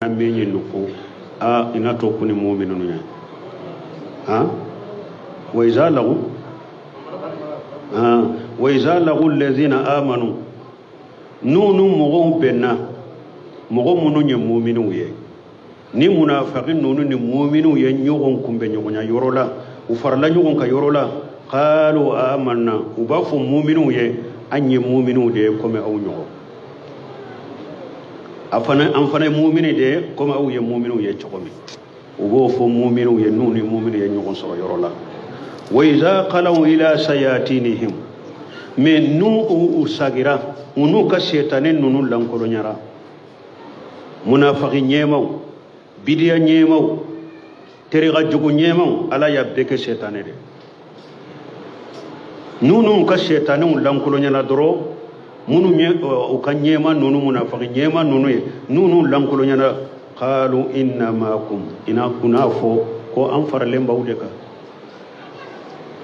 min ye ko a ina to kuni mu'minunu ya ha wa iza lagu ha wa iza lagu allazina amanu n'u mɔgɔw bɛnna mɔgɔ minnu ye mu'minuw ye ni munafiki ninnu ni mu'minuw ye ɲɔgɔn kunbɛn ɲɔgɔnya yɔrɔ la u farala ɲɔgɔn kan yɔrɔ la qalu amanna u b'a fɔ mu'minuw ye an ye mu'minuw de ye komi aw ɲɔgɔn a fana an fana ye mumini de ye komi aw ye muminiw ye cogo min u b'o fɔ muminiw ye n'u ni mumini ye ɲɔgɔn sɔrɔ yɔrɔ la wa iza khalaw ila sayatinihim mais n'u u sagira u n'u ka setane ninnu lankolonyara munafaki ɲɛmaw bidiya ɲɛmaw teriga jugu ɲɛmaw ala y'a bɛɛ kɛ setane de n'u n'u ka setanew lankolonyala dɔrɔn minnu ye u ka ɲɛma ninnu munafaki ɲɛma ninnu ye n'u n'u lankolonyala qalu inna ma'akum ina u n'a fɔ ko an faralen b'aw de kan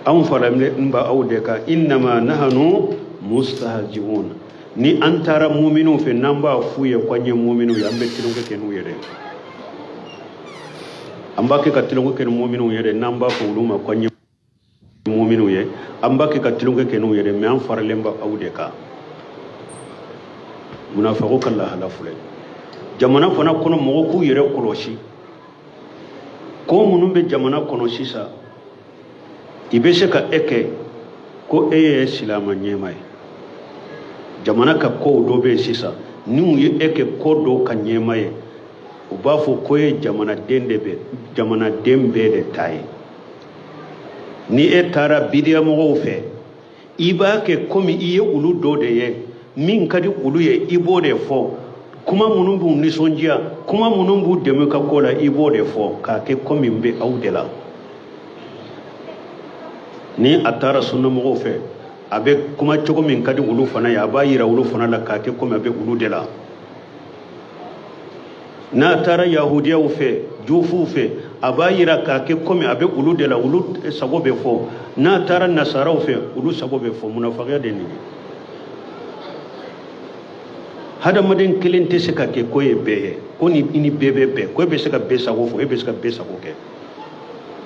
anw faralen b'aw de kan innama nahanu mustahzi'un ni an taara muminiw fɛ n'an b'a f'u ye ko an ye muminiw ye an bɛ tulonkɛ kɛ n'u ye dɛ an b'a kɛ ka tulonkɛ kɛ ni muminiw ye dɛ n'an b'a fɔ olu ma ko an ye muminiw ye an b'a kɛ ka tulonkɛ kɛ n'u ye dɛ mais an faralen bɛ aw de kan munafago ka lahala filɛ jamana fana kɔnɔ mɔgɔ k'u yɛrɛ kɔlɔsi ko minnu bɛ jamana kɔnɔ sisan i bɛ se ka e kɛ ko e ye silama ɲɛma ye jamana ka kow dɔ bɛ yen sisan n'u ye e kɛ ko dɔ ka ɲɛma ye u b'a fɔ ko e ye jamanaden de bɛ jamanaden bɛɛ de ta ye ni e taara bidiya mɔgɔw fɛ i b'a kɛ komi i ye olu dɔ de ye min ka di olu ye i b'o de fɔ kuma minnu b'u nisɔndiya kuma minnu b'u dɛmɛ ka ko la i b'o de fɔ k'a kɛ komi n bɛ aw de la ni a taara sunnamɔgɔw fɛ a bɛ kuma cogo min ka di olu fana ye a b'a yira olu fana la k'a kɛ komi a bɛ olu de la n'a taara yahudiyaw fɛ jufuw fɛ a b'a yira k'a kɛ komi a bɛ olu de la olu sago bɛ fɔ n'a taara nasaraw fɛ olu sago bɛ fɔ munafagiya de nin ye hadamaden kelen tɛ se ka kɛ ko ye bɛɛ ye ko ni i ni bɛɛ bɛ bɛn ko e bɛ se ka bɛɛ sago fɔ e bɛ se ka bɛɛ sago kɛ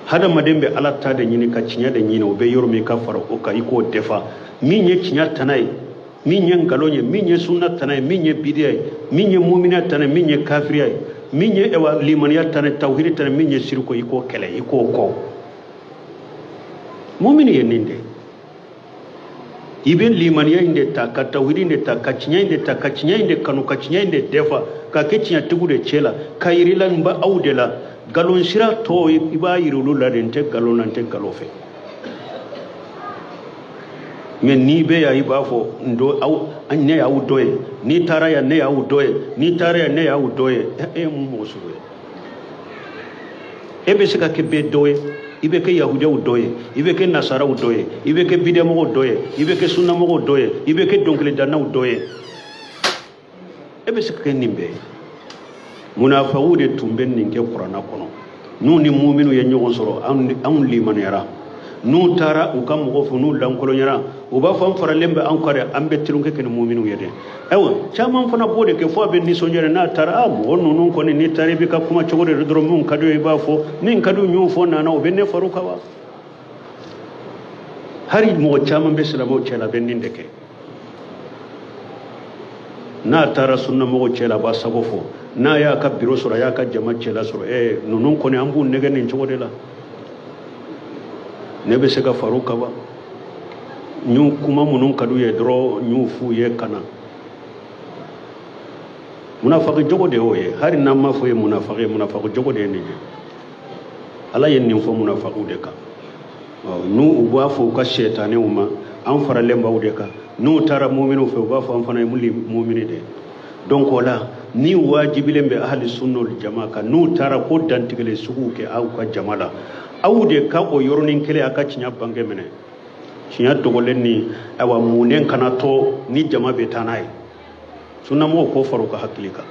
hadamaden bɛ ala ta de ɲini ka tiɲɛ de ɲini o bɛ yɔrɔ min ka fara o kan i k'o defa min ye tiɲɛ tana ye min ye nkalon ye min ye sunna tana ye min ye bidiya ye min ye muminiya tana ye min ye kafiriya ye min ye ewa limaniya tana ye tawhidi tana ye min ye siriku i k'o kɛlɛ i k'o kɔ mumini ye nin de i bɛ limaniya in de ta ka tawhidi in de ta ka tiɲɛ in de ta ka tiɲɛ in de kanu ka tiɲɛ in de defa ka kɛ tiɲɛtigiw de cɛ la ka yir'i la n bɛ aw de la nkalon sira tɔ i b'a yira olu la de n tɛ nkalon na n tɛ nkalon fɛ mais n'i bɛ yan i b'a fɔ n dɔ aw ne y'aw dɔ ye n'i taara yan ne y'aw dɔ ye n'i taara yan ne y'aw dɔ ye e ye mun mɔgɔ sugu ye e bɛ se ka kɛ bɛɛ dɔ ye i bɛ kɛ yahudiyaw dɔ ye i bɛ kɛ nasaraw dɔ ye i bɛ kɛ bidiyamɔgɔw dɔ ye i bɛ kɛ sunnamɔgɔw dɔ ye i bɛ kɛ dɔnkilidannaw dɔ ye e bɛ se ka kɛ nin bɛɛ ye munafagiw de tun bɛ nin kɛ kuranna kɔnɔ n'u ni muminu ye ɲɔgɔn sɔrɔ anw limaniyara n'u taara u ka mɔgɔw fɛ n'u lankolonyara u b'a fɔ an faralen bɛ aw kan dɛ an bɛ tulonkɛ kɛ ni muminu ye dɛ ayiwa caman fana b'o de kɛ fo a bɛ nisɔndiya n'a taara a mɔgɔ ninnu kɔni n'i taara i b'i ka kuma cogo de dɔrɔn min ka d'u ye i b'a fɔ min ka d'u y'o fɔ nana u bɛ ne far'u kan wa hali mɔgɔ caman bɛ silamɛw cɛ la a bɛ nin de kɛ n'a taara sunnamɔgɔw cɛ la a b'a sago fɔ n'a y'a ka biro sɔrɔ a y'a ka jama cɛla sɔrɔ ɛɛ ninnu kɔni an b'u nɛgɛ nin cogo de la ne bɛ se ka far'u kan wa n y'u kuma minnu ka d'u ye dɔrɔn n y'u f'u ye ka na munafaki jogo de y'o ye hali n'an m'a fɔ ye munafaki ye munafaki jogo de ye nin ye ala ye nin fɔ munafakiw de kan n'u u b'a fɔ u ka sɛtanɛw ma an faralen b'aw de kan n'u taara muminiw fɛ u b'a fɔ an fana ye mumini de donc o la ni wajibilen bɛ ahali sunna wal jama kan n'u taara ko dantigɛlen suguw kɛ aw ka jama la aw de ka o yɔrɔnin kelen a ka tiɲɛ bange minɛ tiɲɛ dogolen ni ayiwa munnen kana to ni jama bɛ taa n'a ye sunnamɔgɔw k'o fara u ka hakili kan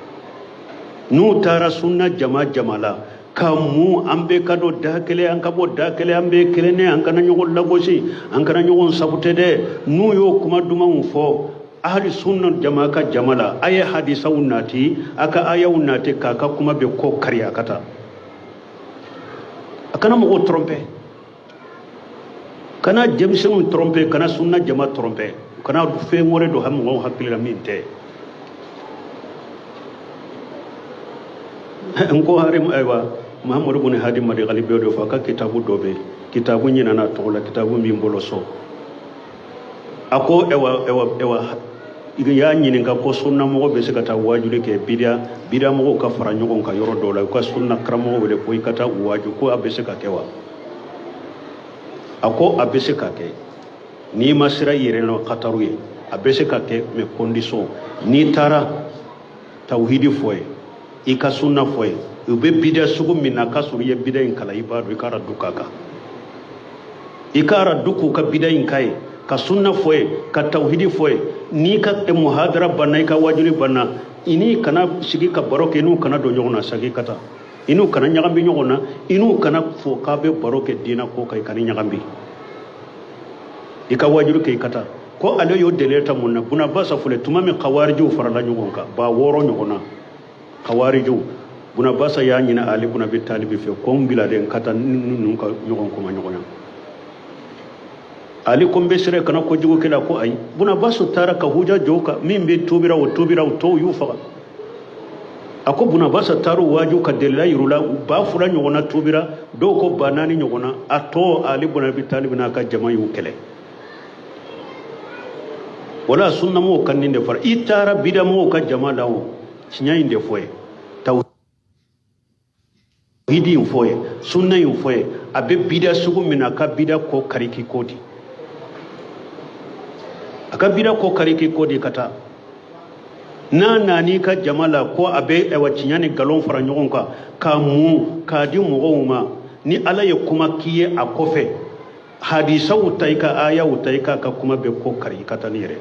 n'u taara sunna jama jama la ka mun an bɛɛ ka don da kelen an ka bɔ da kelen an bɛɛ kelen ne an kana ɲɔgɔn lagosi an kana ɲɔgɔn sabute dɛ n'u y'o kuma dumanw fɔ Ahli sunna jama ka jama la, a ye hadisaw nati, a ka ayaw nati, k'a ka kuma bɛɛ kɔ kari, a ka taa, a kana mɔgɔw tromper, kana denmisɛnninw tromper, kana sunna jama tromper, kana fɛn wɛrɛ don mɔgɔw hakili la min tɛ. N ko hari, ayiwa, Mahamadu bun Hadi Madigali bɛ dɔ fɔ a ka kitabu dɔ bɛ yen, kitabu ɲinana tɔgɔ la, kitabu min bolo so. A ko ɛwa ɛwa ɛwa, i y'a ɲininka ko sunnamɔgɔ bɛ se ka taa waajuli kɛ bidiya bidiyamɔgɔw ka fara ɲɔgɔn kan yɔrɔ dɔw la, u ka sunna karamɔgɔ wele ko i ka taa u waaju, ko a bɛ se ka kɛ wa? A ko a bɛ se ka kɛ n'i ma siran i yɛrɛ la kataru ye, a bɛ se ka kɛ, mais condition, n'i taara tawhidi fɔ ye, i ka sunna fɔ ye, u bɛ bidiya sugu min na, k'a sɔrɔ i ye bidiya in kalan, i b'a dɔn, i ka radu k'a kan, i ka radu k'u ka bidiya in k'a ye, ka sunna fɔ ye, ka tawhidi fɔ ye. N'i ka muhadara banna, i ka wajuli banna, i n'i kana sigi ka baro kɛ, i n'u kana don ɲɔgɔn na, sagi ka taa, i n'u kana ɲagami ɲɔgɔn na, i n'u kana fɔ k'a bɛ baro kɛ diinɛ ko kan, i kana ɲagami, i ka wajuli kɛ, i ka taa. Ko ale y'o délai ta mun na? Buna Basa filɛ, tuma min kawarijiw farala ɲɔgɔn kan 6000 ɲɔgɔn na, kawarijiw, Buna Basa y'a ɲini Ali bun Abi Talibi fɛ ko n bila de, n ka taa ninnu ka ɲɔgɔn kuma ɲɔgɔnya. Ali ko n bɛ siran kana kojugu kɛla. Ko ayi. Buna Basa taara ka huja jɔ kan, min bɛ tubira o tubira, o tɔw y'u faga. A ko Buna Basa taara waaju ka delila yir'u la, 2000 ɲɔgɔnna tubira, dɔw ko 4000 ɲɔgɔnna, a tɔ Ali bun Abi Talibi n'a ka jama y'u kɛlɛ. Wala sunnamɔgɔw ka nin de fara, i taara bidamɔgɔw ka jama la, o tiɲɛ in de fɔ ye, tawhidi in fɔ ye, sunna in fɔ ye, a bɛ bida sugu min na, a ka bida kɔ kari k'i ko di, a ka bida kɔ kari k'i ko di, ka taa n'a nan'i ka jama la ko a bɛ ɛwa tiɲɛ ni nkalon fara ɲɔgɔn kan k'a mun k'a di mɔgɔw ma. Ni Ala ye kuma k'i ye a kɔfɛ, hadisaw ta, i ka ayaw ta, i k'a ka kuma bɛɛ kɔ kari, i ka taa n'i yɛrɛ.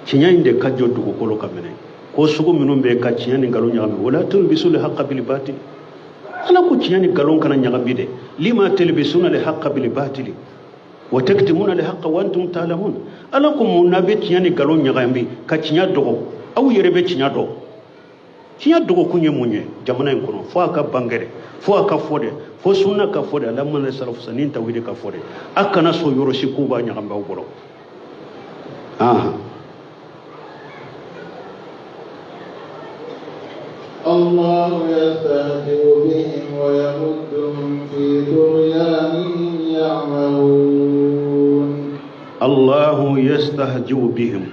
Tiɲɛ in de ka jɔ dugukolo ka minɛ ko sugu minnu bɛ ka tiɲɛ ni nkalon ɲagami. Wala tulbisul haqqa bil batil, Ala ko tiɲɛ ni nkalon kana ɲagami dɛ. Lima talbisuna al haqqa bil batili wa taktumuna al haqqa wa antum ta'lamun. Ala ko mun na bɛ tiɲɛ ni nkalon ɲagami ka tiɲɛ dogo? Aw yɛrɛ bɛ tiɲɛ dɔn. Tiɲɛ dogokun ye mun ye jamana in kɔnɔ? Fo a ka bange dɛ, fo a ka fɔ dɛ, fo sunna ka fɔ dɛ, ala mana salafu ni tawhidi ka fɔ dɛ. A kana sɔn yɔrɔ si k'u b'a ɲagami aw bolo. الله يستهزئ بهم ويمدهم في طغيانهم يعمهون. الله يستهزئ بهم,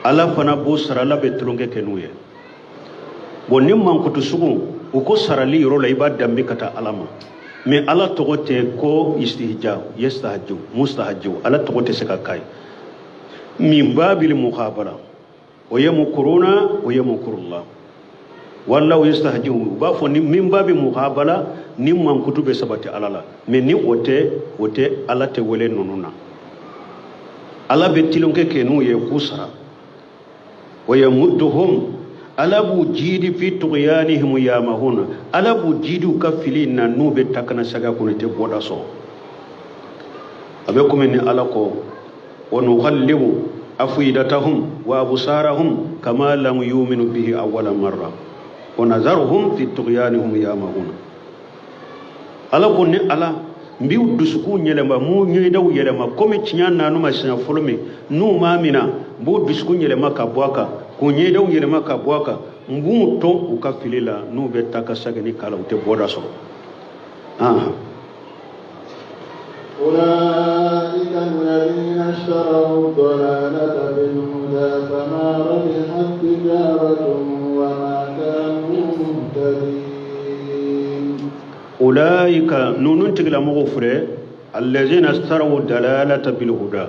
Ala fana b'o sara, Ala bɛ tulonkɛ kɛ n'u ye. Bon, ni mankutu sugu u ko sarali yɔrɔ la, i b'a danbe ka taa Ala ma, mais Ala tɔgɔ tɛ ko istihja yastahjiu mustahjiu, Ala tɔgɔ tɛ se ka k'a ye. Min babil mukhabara o yamkuruna o yamkurullah wallahu yastahjiu, u b'a fɔ ni min babi mukhabala, ni mankutu bɛ sabati Ala la, mais ni o tɛ, o tɛ, Ala tɛ wele ninnu na. Ala bɛ tulonkɛ kɛ n'u ye k'u sara. Wa yamudduhum, Ala b'u jiidi, fi tughyanihim yamahuna, Ala b'u jiidi u ka fili na, n'u bɛ takana saga kɔnɔ, tɛ bɔda sɔrɔ. A bɛ komi ni Ala ko wa nuqallibu afidatahum wa absarahum kama lam yu'minu bihi awwala marra wa nazaruhum fi tughyanihim yamahuna. Ala ko ni Ala n b'u dusukun yɛlɛma, n b'u ɲɛdaw yɛlɛma, komi tiɲɛ nan'u ma siɲɛ fɔlɔ min n'u m'a mina, n b'u dusukun yɛlɛma ka bɔ a kan, k'u ɲɛdaw yɛlɛma ka bɔ a kan, n b'u to u ka fili la, n'u bɛ taa ka segin k'a la, u tɛ bɔda sɔrɔ. أولئك الذين اشتروا الضلالة بالهدى فما ربحت تجارتهم وما كانوا مهتدين. أولئك, ninnu tigilamɔgɔw filɛ, الذين اشتروا الضلالة بالهدى,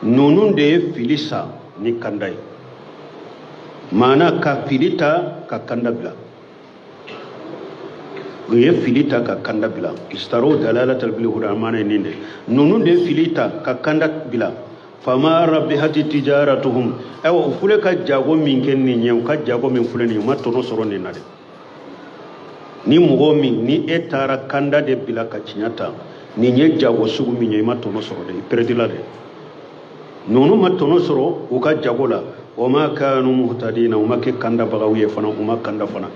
ninnu de ye fili san ni kanda ye, maana ka fili ta ka kanda bila. U ye fili ta ka kanda bila. اشتروا الضلالة بالهدى, maana ye nin de, ninnu de ye fili ta ka kanda bila. فما ربحت تجارتهم, ayiwa, u filɛ ka jago min kɛ nin ye, u ka jago min filɛ nin ye, u ma tɔnɔ sɔrɔ nin na dɛ. Ni mɔgɔ min ni e taara kanda de bila ka tiɲɛ ta, nin ye jago sugu min ye, i ma tɔnɔ sɔrɔ dɛ, i pɛrɛdila dɛ. Ninnu ma tɔnɔ sɔrɔ u ka jago la. Wa ma kanu muhtadina, u ma kɛ kandabagaw ye fana, u ma kanda fana.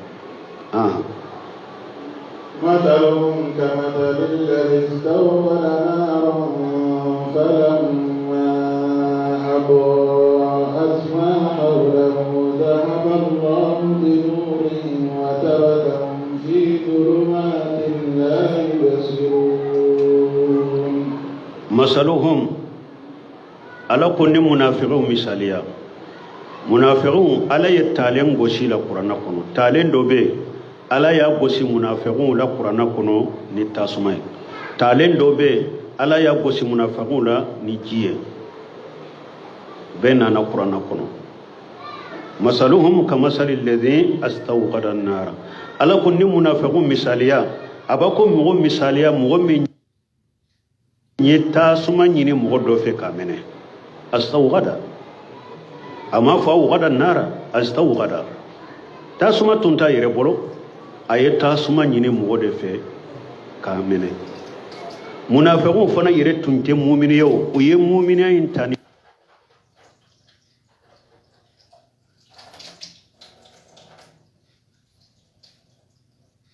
مثلهم كمثل الذي استوقد نارا فلما أضاءت ما حوله ذهب الله بنورهم وتركهم في ظلمات لا يبصرون. مثلهم ala ko ni munafiqu misaliya, munafiqu ala ye talen gosi la kuranna kɔnɔ. Talen dɔ bɛ ala y'a gosi munafiqu la kuranna kɔnɔ ni tasuma ye. Talen dɔ bɛ ala y'a gosi munafiqu la ni ji ye. Bɛɛ nana kuranna kɔnɔ. Masaluhum kamasali alladhi astawqada an-nara. Ala ko ni munafiqu misaliya, a b'a ko mɔgɔ misaliya, mɔgɔ min ye tasuma ɲini mɔgɔ dɔ fɛ k'a minɛ. Astawqada, a m'a fɔ awqada nara, astawqada. Tasuma tun t'a yɛrɛ bolo, a ye tasuma ɲini mɔgɔ de fɛ k'a minɛ. Munafiqu fana yɛrɛ tun tɛ mumini ye o, u ye muminiya in ta ni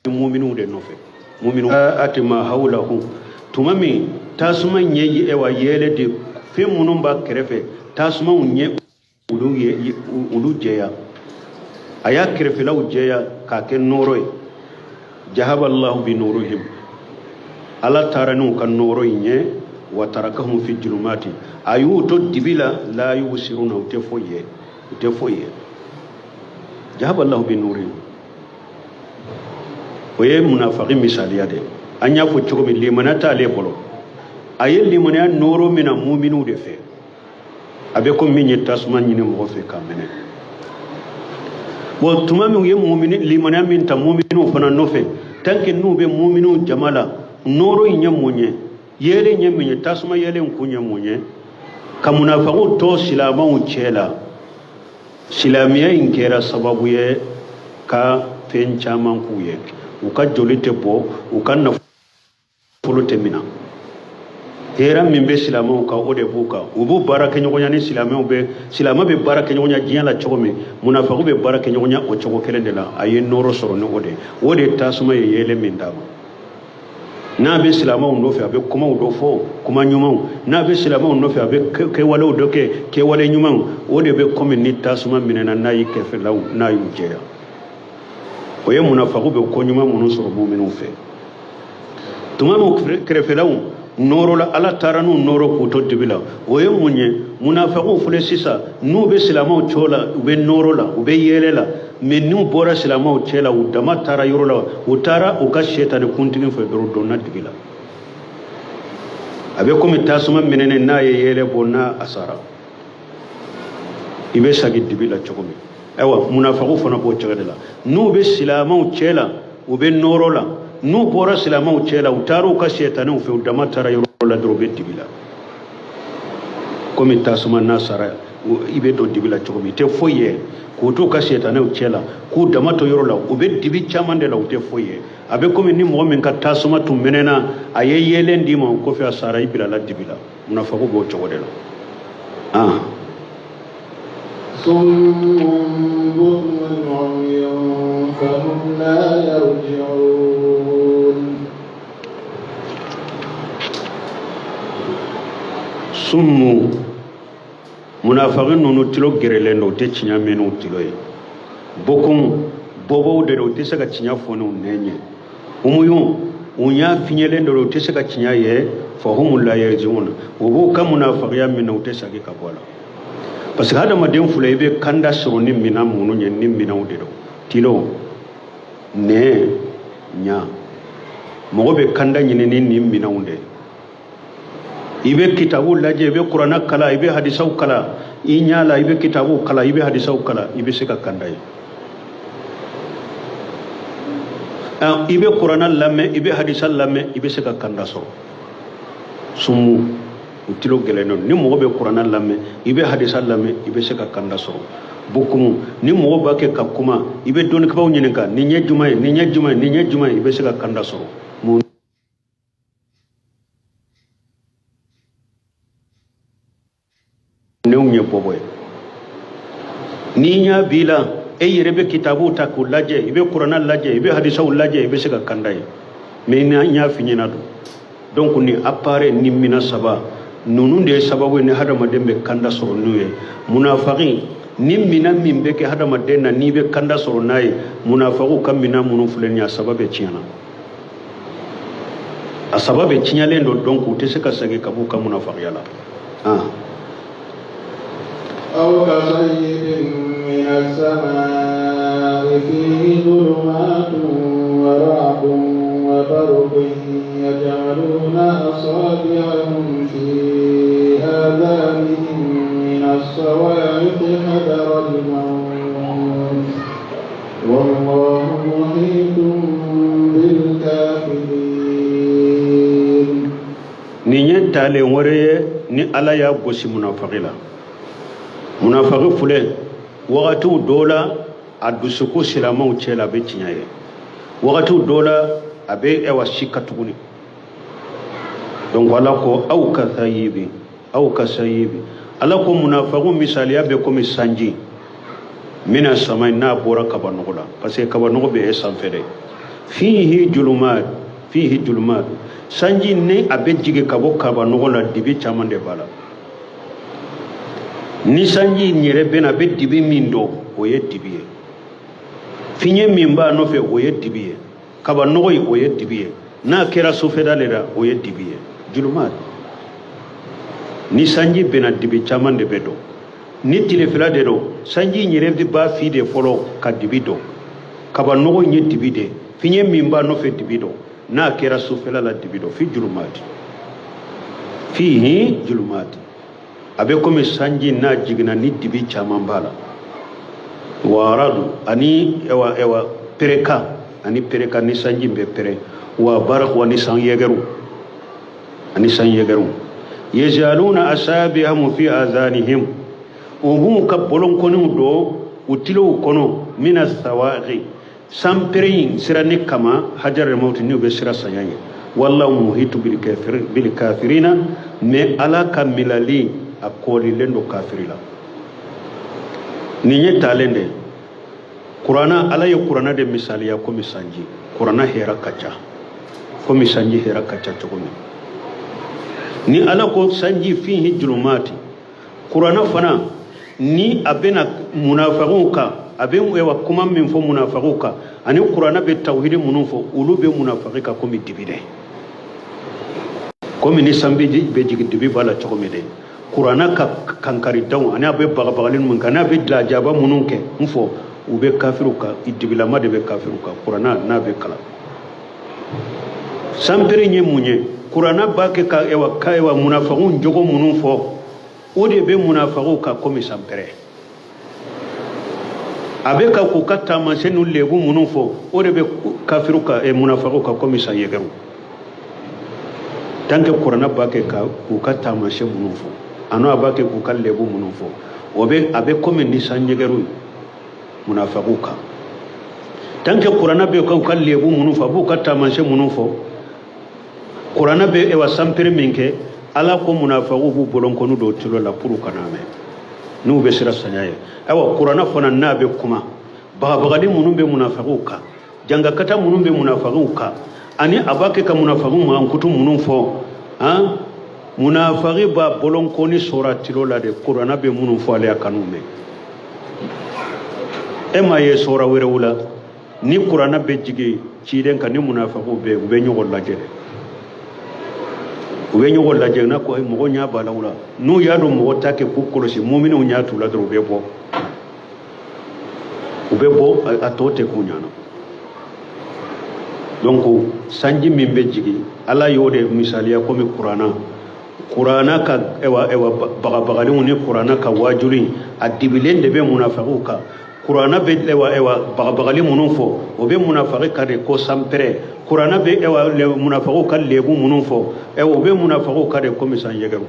muminiw de nɔfɛ. Muminiw atima hawlahu, tuma min tasuma ɲɛ ewa yɛlɛ de fɛn minnu b'a kɛrɛfɛ, tasumaw ɲɛ olu ye olu jɛya, a y'a kɛrɛfɛlaw jɛya k'a kɛ nɔɔrɔ ye. Jahaba allahu bi nurihim, ala taara n'u ka nɔɔrɔ in ye. Wa tarakahum fi julumati, a y'u to dibi la, la yubsiruna, u tɛ foyi ye, u tɛ foyi ye. Jahaba allahu bi nurihim, o ye munafaki misaliya de ye. An y'a fɔ cogo min, limaniya t'ale bolo, a ye limaniya nɔɔrɔ min na muminiw de fɛ, a bɛ ko min ye tasuma ɲini mɔgɔ fɛ k'a minɛ. Bon, tuma min u ye mumini limaniya min ta muminiw fana nɔfɛ, tant que n'u bɛ muminiw jama la, nɔɔrɔ in ye mun ye, yeelen ye mun ye, tasuma yeelen kun ye mun ye, ka munafakiw to silamɛw cɛ la. Silamɛya in kɛra sababu ye ka fɛn caman k'u ye. U ka joli tɛ bɔ, u ka nafolo tɛ minɛ. Hɛrɛ min bɛ silamɛw kan, o de b'u kan. U b'u baara kɛ ɲɔgɔnya ni silamɛw bɛ, silamɛ bɛ baara kɛ ɲɔgɔnya diɲɛ la cogo min, munafakiw bɛ baara kɛ ɲɔgɔnya o cogo kelen de la. A ye nɔɔrɔ sɔrɔ ni o de ye. O de ye tasuma ye yeelen min d'a ma. N'a bɛ silamɛw nɔfɛ, a bɛ kumaw dɔ fɔ, kuma ɲumanw. N'a bɛ silamɛw nɔfɛ, a bɛ kɛwalew dɔ kɛ, kɛwale ɲumanw. O de bɛ komi ni tasuma minɛna n'a y'i kɛrɛfɛlaw, n'a y'u jɛya. O ye munafakiw bɛ ko ɲuman minnu sɔrɔ muminiw fɛ. Tuma min kɛrɛfɛlaw nɔɔrɔ la, ala taara n'u nɔɔrɔ k'u to dibi la. O ye mun ye? Munafakiw filɛ sisan, n'u bɛ silamɛw cɛ la, u bɛ nɔɔrɔ la, u bɛ yɛlɛ la. Mais n'u bɔra silamɛw cɛ la, u dama taara yɔrɔ la, u taara u ka sɛtani kuntigi fɛ dɔrɔn, donna dibi la. A bɛ komi tasuma minɛnen n'a ye yɛlɛ bɔ, n'a a sara, i bɛ sagi dibi la cogo min. Ayiwa, munafakiw fana b'o cogo de la. N'u bɛ silamɛw cɛ la, u bɛ nɔɔrɔ la. N'u bɔra silamɛw cɛ la, u taara u ka sɛtaniw fɛ, u dama taara yɔrɔ la dɔrɔn, u bɛ dibi la. Komi tasuma n'a sara, i bɛ don dibi la cogo min, i tɛ foyi ye. K'u t'u ka sɛtanɛw cɛ la, k'u dama to yɔrɔ la, u bɛ dibi caman de la, u tɛ foyi ye. A bɛ komi ni mɔgɔ min ka tasuma tun mɛnɛna, a ye yeelen d'i ma, o kɔfɛ a sara, i bilala dibi la. Munafakiw b'o cogo de la. Summun bukmun umyun fahum la yarji'un. Summu, munafaki ninnu tulo gɛrɛlen don, u tɛ tiɲɛ mɛn n'u tulo ye. Bokun, bɔbɔw de don, u tɛ se ka tiɲɛ fɔ n'u nɛn ye. Umuyun, u ɲɛ fiɲɛlen don, u tɛ se ka tiɲɛ ye. Fahum la yarji'un, u b'u ka munafakiya min na, u tɛ segin ka bɔ a la. Parce que hadamaden fila, i bɛ kanda sɔrɔ ni minɛn minnu ye, ni minɛnw de don. Tilo, nɛn, ɲa. Mɔgɔ bɛ kanda ɲini ni nin minɛnw de ye. I bɛ kitabu lajɛ, i bɛ kuranɛ kalan, i bɛ hadisaw kalan, i ɲɛ la, i bɛ kitabu kalan, i bɛ hadisaw kalan, i bɛ se ka kanda ye. I bɛ kuranɛ lamɛn, i bɛ hadisa lamɛn, i bɛ se ka kanda sɔrɔ. Sumu, u tulo gɛlɛn don. Ni mɔgɔ bɛ kuranɛ lamɛn, i bɛ hadisa lamɛn, i bɛ se ka kanda sɔrɔ. Bukumu, ni mɔgɔ b'a kɛ ka kuma, i bɛ dɔnnikɛbaaw ɲininka, nin ye jumɛn ye, nin ye jumɛn ye, nin ye jumɛn ye, i bɛ se ka kanda sɔrɔ. Mun bɔbɔ ye. Ni ɲa b'i la, e yɛrɛ bɛ kitabuw ta k'u lajɛ, i bɛ kuranna lajɛ, i bɛ hadisaw lajɛ, i bɛ se ka kanda ye. Mais n y'a f'i ɲɛna don. Donc ni appareil ni mina saba ninnu de ye sababu ye ni hadamaden bɛ kanda sɔrɔ n'u ye. Munafaki ni mina min bɛ kɛ hadamaden na n'i bɛ kanda sɔrɔ n'a ye, munafakiw ka mina minnu filɛ nin ye, a saba bɛɛ tiɲɛna, a saba bɛɛ tiɲɛlen don. Donc u tɛ se ka segin ka b'u ka munafakiya la. أو كصيب من السماء فيه ظلمات ورعد وبرق يجعلون أصابعهم في آذانهم من الصواعق حذر الموت والله محيط بالكافرين. Nin ye talen wɛrɛ ye ni Ala y'a gosi munafaki la. Munafaki filɛ, wagatiw dɔw la a dusukun silamɛw cɛ la, a bɛ tiɲɛ ye, wagatiw dɔw la a bɛ ɛwa sika tuguni. Donc Ala ko أو كصيب أو كصيب. Ala ko munafakiw misaliya bɛ komi sanji من السماء n'a bɔra kabanɔgɔ la, parce que kabanɔgɔ bɛ e sanfɛ dɛ. فيه ظلمات فيه ظلمات. Sanji ni a bɛ jigin ka bɔ kabanɔgɔ la, dibi caman de b'a la. Ni sanji in yɛrɛ bɛ na, a bɛ dibi min dɔn, o ye dibi ye. Fiɲɛ min b'a nɔfɛ, o ye dibi ye. Kabanɔgɔ in, o ye dibi ye. N'a kɛra sufɛda de la, o ye dibi ye. Julumat, ni sanji bɛna, dibi caman de bɛ dɔn. Ni tilefɛla de don, sanji in yɛrɛ b'a fi de fɔlɔ ka dibi dɔn. Kabanɔgɔ in ye dibi de, fiɲɛ min b'a nɔfɛ, dibi dɔn. N'a kɛra sufɛla la, dibi dɔn. في ظلمات فيه ظلمات. A bɛ komi sanji n'a jiginna ni dibi caman b'a la. ورعد ani ewa ewa pereka, ani pereka ni sanji bɛ pere. وبرق wa ni san yɛgɛru, ani san yɛgɛru. يجعلون أصابعهم في آذانهم. U b'u ka bolonkɔniw don u tilow kɔnɔ. من الصواعق, sanpere in siranni kama. حذر الموت, n'u bɛ sira saya ye. والله محيط بالكافرين. Mais Ala ka milali a kɔlilen don kafiri la. Nin ye talen de kurana. Ala ye kurana de misaliya komi sanji. Kurana hɛrɛ ka ca komi sanji hɛrɛ ka ca cogo min. Ni Ala ko sanji فيه ظلمات, kurana fana ni a bɛna munafagiw kan, a bɛ ewa kuma min fɔ munafagiw kan, ani kurana bɛ tawhidi minnu fɔ, olu bɛ munafagi kan komi dibi dɛ, komi ni san bɛ jigin, dibi b'a la cogo min dɛ. Kurana ka kankaridanw ani a bɛ bagabagali minnu kɛ, ani a bɛ lajaba minnu kɛ n fɔ, u bɛ kafiriw kan, dibilama de bɛ kafiriw kan. Kurana n'a bɛ kalan, sanpere ye mun ye? Kurana b'a kɛ ka ewa ka ewa munafagiw jogo minnu fɔ, o de bɛ munafagiw kan komi sanpere. A bɛ ka k'u ka taamasiyɛn ni lebu minnu fɔ, o de bɛ kafiriw kan, munafagiw kan komi san yɛgɛrɛw. Tant que kurana b'a kɛ ka k'u ka taamasiyɛn minnu fɔ, ani a b'a kɛ k'u ka lebu minnu fɔ, o bɛ a bɛ komi ni san yɛgɛrɛw ye munafagiw kan. Tant que kurana bɛ k'u ka lebu minnu fɔ, a b'u ka taamasiyɛn minnu fɔ, kurana bɛ ewa sanpere min kɛ, Ala ko munafagiw b'u bolonkɔni don tulo la pour kana mɛn n'u bɛ sira saya ye. Ayiwa, kurana fana n'a bɛ kuma, bagabagali minnu bɛ munafagiw kan, jangakata minnu bɛ munafagiw kan, ani a b'a kɛ ka munafagiw mankutu minnu fɔ, han, munafagi b'a bolonkɔni sɔrɔ tilo la de, kurana bɛ minnu fɔ ale, a kan'u mɛn. E m'a ye sɔrɔ wɛrɛw la, ni kurana bɛ jigin ciden kan, ni munafagiw bɛ yen, u bɛ ɲɔgɔn lajɛ dɛ, u bɛ ɲɔgɔn lajɛ n'a ko mɔgɔ ɲɛ b'a la o la. N'u y'a dɔn mɔgɔ t'a kɛ k'u kɔlɔsi, muminɛw ɲɛ t'u la dɔrɔn, u bɛ bɔ, u bɛ bɔ, a tɔ tɛ k'u ɲɛna. Donc sanji min bɛ jigin, Ala y'o de misaliya komi kurana. Kurana ka ewa ewa bagabagaliw ni kurana ka wajuli, a dibilen de bɛ munafagiw kan. Kurana bɛ ewa ewa bagabagali minnu fɔ, o bɛ munafagi ka de ko sanpɛrɛ. Kurana bɛ ewa munafagiw ka lebu minnu fɔ, ewa o bɛ munafagiw ka de komi san yɛgɛrɛ.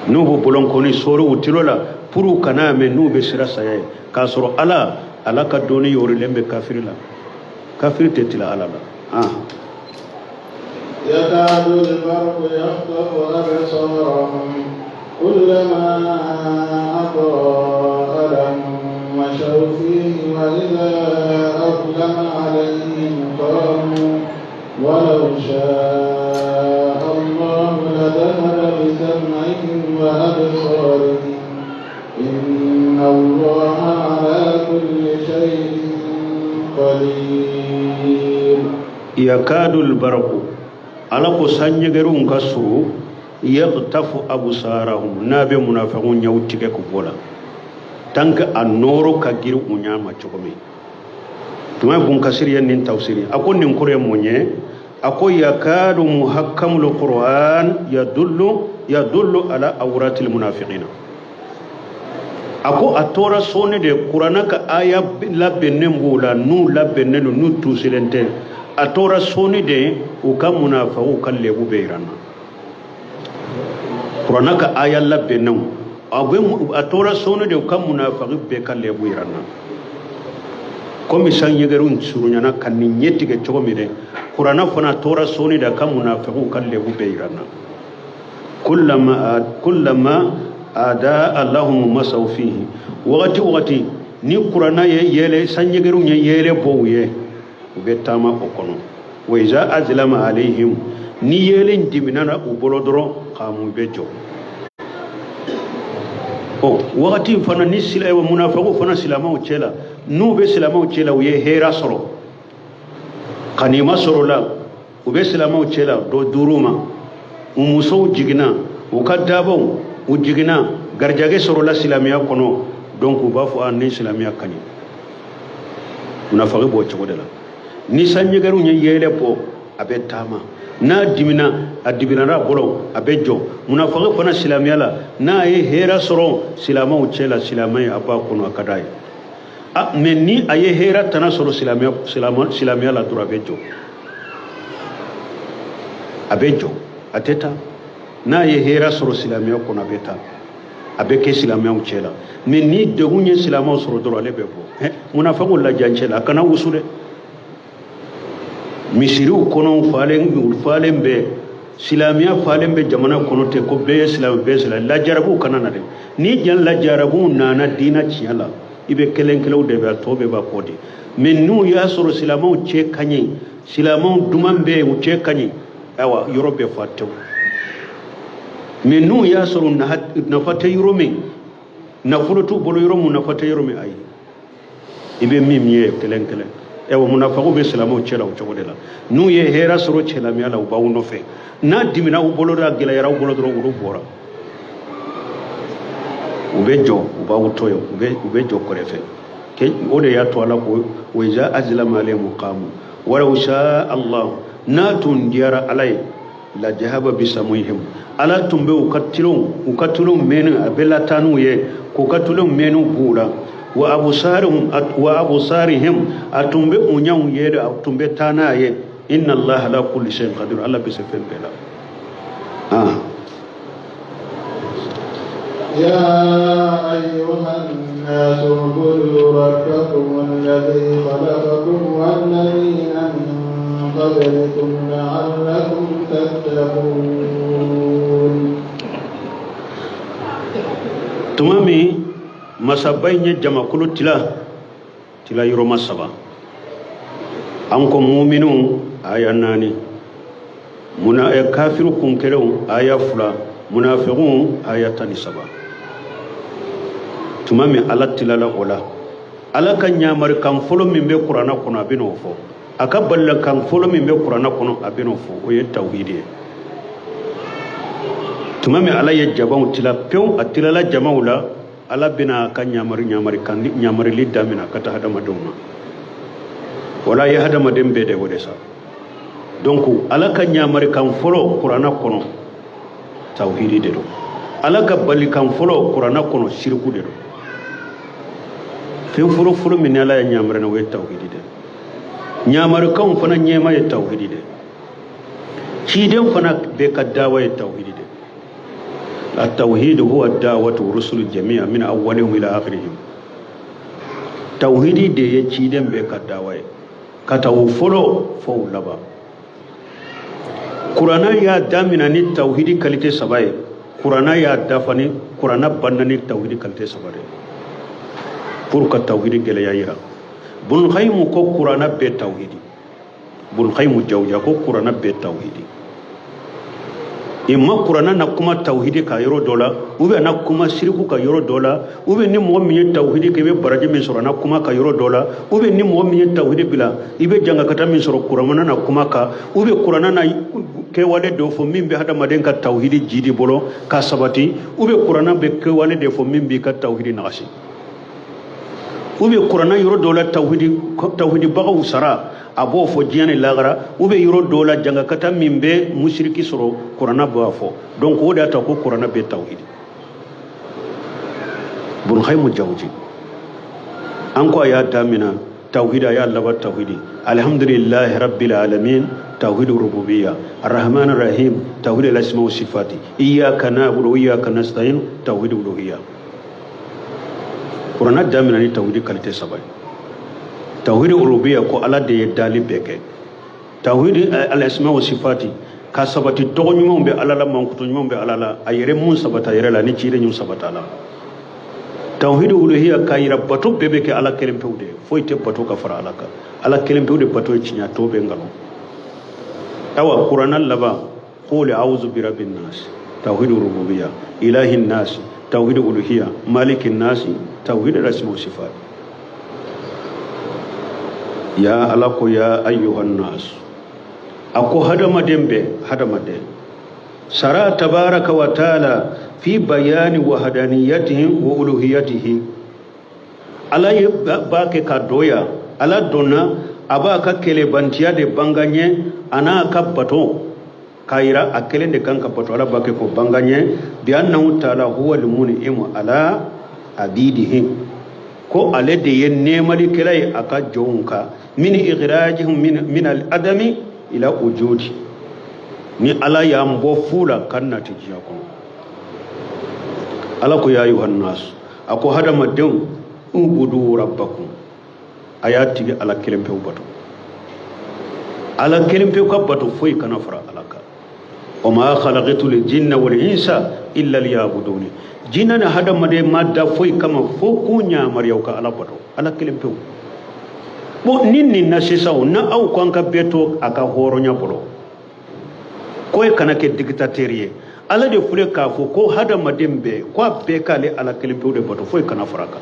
N'u b'u bolonkɔni sori u tilo la pour u kana mɛn, n'u bɛ sira saya ye, k'a sɔrɔ Ala ka dɔnni yɔrilen bɛ kafiri la. Kafiri tɛ tila Ala la. Ah. يكاد البرق يخطف أبصارهم. كلما أضاء لهم مشوا فيه وإذا أظلم عليهم قاموا ولو شاء الله لذهب بسمعهم وأبصارهم إن الله على كل شيء قدير. Yakadul barqu, Ala ko sanjɛgɛriw ka surun, yakhtafu absarahum, n'a bɛ munafiqun ɲɛw tigɛ k'u bɔ la, tant que a nɔɔrɔ ka girin u ɲɛ ma cogo min. Tuma Bun Kasiri ye nin tafsiri, a ko nin kɔrɔ ye mun ye? A ko yakadu muhakkamul Qur'an yadullu ala awratil munafiqina. A ko a tora sɔɔni de, Kuranna ka aya labɛnnen b'u la, n'u labɛnnen don, n'u tusilen tɛ, a tora sɔɔni de, u ka munafaw ka lebu bɛ yira n na. Kuranna ka aya labɛnnenw, a bɛ a tora sɔɔni de, u ka munafaki bɛɛ ka lebu yira n na. Komi sanjɛgɛriw surunyana ka nin ɲɛ tigɛ cogo min dɛ, Kuranna fana tora sɔɔni de, a ka munafakiw ka lebu bɛɛ yira n na. Kullama adaa lahum masaw fihi, wagati wagati ni Kuranna ye yɛlɛ, sanjɛgɛriw ye yɛlɛ bɔ u ye, u bɛ taama o kɔnɔ. Wa iza azlama alayhim, ni yeelen diminana u bolo dɔrɔn, kamu, bɛ jɔ. Ɔ wagati in fana ni munafakiw fana silamɛw cɛ la, n'u bɛ silamɛw cɛ la, u ye hɛrɛ sɔrɔ, kanima sɔrɔ la, u bɛ silamɛw cɛ la, dɔ duuru ma, u musow jiginna, u ka dabaw u jiginna, garijɛgɛ sɔrɔla silamɛya kɔnɔ, donc u b'a fɔ a ni silamɛya ka ɲi. Munafaki b'o cogo de la. Ni sanjɛgɛriw ye yeelen bɔ, a bɛ taama, n'a dimina, a diminara a bolo, a bɛ jɔ. Munafaki fana silamɛya la, n'a ye hɛrɛ sɔrɔ silamɛw cɛ la, silamɛ a b'a kɔnɔ, a ka d'a ye. A mais ni a ye hɛrɛ tana sɔrɔ silamɛya la dɔrɔn, a bɛ jɔ, a bɛ jɔ, a tɛ taa. N'a ye hɛrɛ sɔrɔ silamɛya kɔnɔ, a bɛ taa, a bɛ kɛ silamɛw cɛ la. Mais ni degun ye silamɛw sɔrɔ dɔrɔn, ale bɛ bɔ. Munafakiw lajancɛ la, a kana wusu dɛ. Misiriw kɔnɔ falen bɛ, silamɛya falen bɛ jamana kɔnɔ ten, ko bɛɛ ye silamɛ, bɛɛ ye silamɛ. Lajarabiw kana na dɛ. Ni jan lajarabiw nana diinɛ tiɲɛ la, i bɛ kelen kelenw de bɛ, a tɔ bɛɛ b'a kɔ de. Mais n'u y'a sɔrɔ silamɛw cɛ ka ɲi, silamɛw duman bɛ yen, u cɛ ka ɲi, ayiwa, yɔrɔ bɛɛ fa tewu. Mais n'u y'a sɔrɔ nafa tɛ yɔrɔ min, nafolo t'u bolo yɔrɔ min, nafa tɛ yɔrɔ min, ayi, i bɛ min ye kelen kelen. Ayiwa, munafakiw bɛ silamɛw cɛ la o cogo de la. N'u ye hɛrɛ sɔrɔ silamɛya la, u b'aw nɔfɛ. N'a dimina u bolo la, gɛlɛyara u bolo dɔrɔn, olu bɔra, u bɛ jɔ, u b'aw to yen, u bɛ jɔ kɛrɛfɛ. O de y'a to Ala ko wa iza azlama alayhim qamu walaw sha Allah, n'a tun diyara Ala ye, la jahaba bisamuhim, Ala tun bɛ u ka tulonw mɛnni, a bɛ lataa n'u ye, k'u ka tulonw mɛnni b'u la. Wa abusarihim, a tun bɛ u ɲɛw ye, a tun bɛ taa n'a ye. Inna Allah ala kulli shay'in qadir, Ala bɛ se fɛn bɛɛ la. Ah. يا أيها الناس اعبدوا ربكم الذي خلقكم والذين من قبلكم لعلكم تتقون. Tuma min masaba in ye jamakulu tila tila yɔrɔma saba, an ko muminuw aya naani, muna kafiru kun kelenw aya 2, munafiqun aya 13. Tuma min Ala tilala o la, Ala ka ɲamarikan fɔlɔ min bɛ Kuranna kɔnɔ, a bɛn'o fɔ. A ka balilakan fɔlɔ min bɛ Kuranna kɔnɔ, a bɛn'o fɔ, o ye tawhidi ye. Tuma min Ala ye jamaw tila pewu, a tilala jamaw la, Ala bɛna a ka ɲamari ɲamarikan ɲamarili daminɛ ka taa hadamadenw ma. Wala ye hadamaden bɛɛ de o de sa. Donc Ala ka ɲamarikan fɔlɔ Kuranna kɔnɔ, tawhidi de don. Ala ka balikan fɔlɔ Kuranna kɔnɔ, siriku de don. Fɛn fɔlɔ fɔlɔ min ni Ala ye ɲamari na, o ye tawhidi de. Ɲamarikanw fana ɲɛma ye tawhidi de. Ciden fana bɛɛ ka dawa ye tawhidi de. التوحيد هو الدعوة الرسل جميعا من أولهم إلى آخرهم. Tawhidi de ye ciden bɛɛ ka dawa ye, ka taa o fɔlɔ fɔ o laban. Kuranna y'a damina ni tawhidi qualité saba ye. Kurana y'a dafa ni kurana banna ni tawhidi qualité saba de pour ka tawhidi gɛlɛya yira. Bun Qayyim ko kurana bɛɛ tawhidi. Bun Qayyim Jawziya ko kurana bɛɛ tawhidi. Imma kurana na kuma tawhidi ka yɔrɔ dɔ la, ou bien na kuma siriku ka yɔrɔ dɔ la, ou bien ni mɔgɔ min ye tawhidi kɛ i bɛ baraji min sɔrɔ na kuma ka yɔrɔ dɔ la, ou bien ni mɔgɔ min ye tawhidi bila i bɛ jangakata min sɔrɔ kurana na kuma kan, ou bien kurana na kɛwale dɔ fɔ min bɛ hadamaden ka tawhidi jidi bolo ka sabati, ou bien kurana bɛ kɛwale de fɔ min b'i ka tawhidi nagasi, ou bien kurana yɔrɔ dɔ la tawhidibagaw sara a b'o fɔ diɲɛ ni lahara, ou bien yɔrɔ dɔ la jangakata min bɛ musiriki sɔrɔ kurana b'a fɔ. Donc o de y'a to ko kurana bɛ tawhidi. Bun Qayyim Jawzi an ko a y'a damina tawhidi, a y'a laban tawhidi. Alhamdulillahi rabbil alamin, tawhid rububiyya, arrahman arrahim, tawhid al-asma wa sifati, iyyaka na'budu wa iyyaka nasta'in, tawhid uluhiyya. Kurana damina ni tawhidi qualité saba ye. Tawhidi uluhiyya ko Ala de ye dali bɛɛ kɛ. Tawhidi al-asma wa sifati ka sabati, tɔgɔ ɲumanw bɛ Ala la, mankutu ɲumanw bɛ Ala la, a yɛrɛ mun sabata a yɛrɛ la ni ciden ɲuman sabata la. Tawhidi uluhiyya k'a yira bato bɛɛ bɛ kɛ Ala kelen pewu de ye, foyi tɛ bato ka fara Ala kan. Ala kelen pewu de bato ye tiɲɛ, tɔ bɛ nkalon. Awa kurana laban qul a'udhu bi rabbin nas, tawhidi rububiyya, ilahin nas, tawhidi uluhiyya, malikin nas, tawhidi al-asma wa sifat. Ya Ala ko ya ayyuhan nas, a ko hadamaden bɛɛ, hadamaden sara tabaraka wa taala fi bayani wahadaniyatihim wa uluhiyatihi. Ala ye ba kɛ ka doya, Ala donna a b'a ka kɛlɛbantiya de bangaɲɛ a n'a ka bato k'a yira a kelen de kan ka bato. Ala b'a kɛ k'o bangaɲɛ bi annahu taala huwa almun'imu ala abidihim, ko ale de ye nɛɛmalikɛla ye a ka jɔnw kan, min ikhrajihim min al-adami ila wujudi. Ni Ala y'an bɔ fu la ka nati diɲɛ kɔnɔ. Ala ko ya ayyuhan nas, a ko hadamadenw, ubudu rabbakum, a y'a tigi Ala kelen pewu bato. Ala kelen pewu ka bato, foyi kana fara Ala kan. Wa ma khalaqtu jinna wal insa illa liya'buduni. Jinɛ ni hadamaden ma da foyi kama fo k'u ɲamariya ka Ala bato, Ala kelen pewu. Bon, ni nin na sisan o, na aw ko an ka bɛɛ to a ka hɔrɔnya bolo, ko e kana kɛ dictateur ye. Ala de filɛ k'a fɔ ko hadamaden bɛɛ, ko a bɛɛ k'ale Ala kelen pewu de bato, foyi kana fara a kan.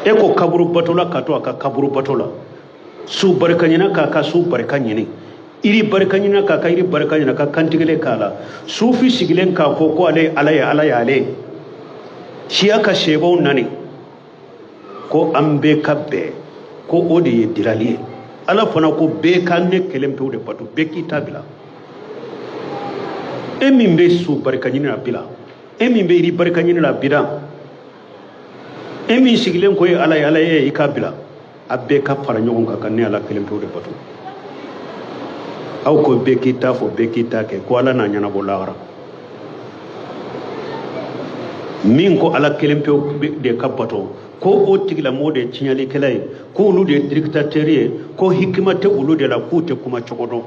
E ko kaburu bato la ka to a ka kaburu bato la, su barika ɲini k'a ka su barika ɲini, iri barika ɲini k'a ka iri barika ɲini, ka kantigɛlen k'a la. Sufi sigilen k'a fɔ ko ale Ala ye, Ala y'ale siya ka sebaw nani ko an bɛɛ ka bɛn, ko o de ye dirali ye. Ala fana ko bɛɛ ka ne kelen pewu de bato, bɛɛ k'i ta bila. E min bɛ su barika ɲini na bila, e min bɛ yiri barika ɲini na bila, e min sigilen ko ye Ala ye, Ala ye, i k'a bila. A bɛɛ ka fara ɲɔgɔn kan ka ne Ala kelen pewu de bato. Aw ko bɛɛ k'i ta fɔ, bɛɛ k'i ta kɛ, ko Ala n'a ɲɛnabɔ lahara. Min ko Ala kelen pewu de ka bato, ko o tigilamɔgɔ de ye tiɲɛlikɛla ye, ko olu de ye dictateur ye, ko hikima tɛ olu de la, k'u tɛ kuma cogo dɔn.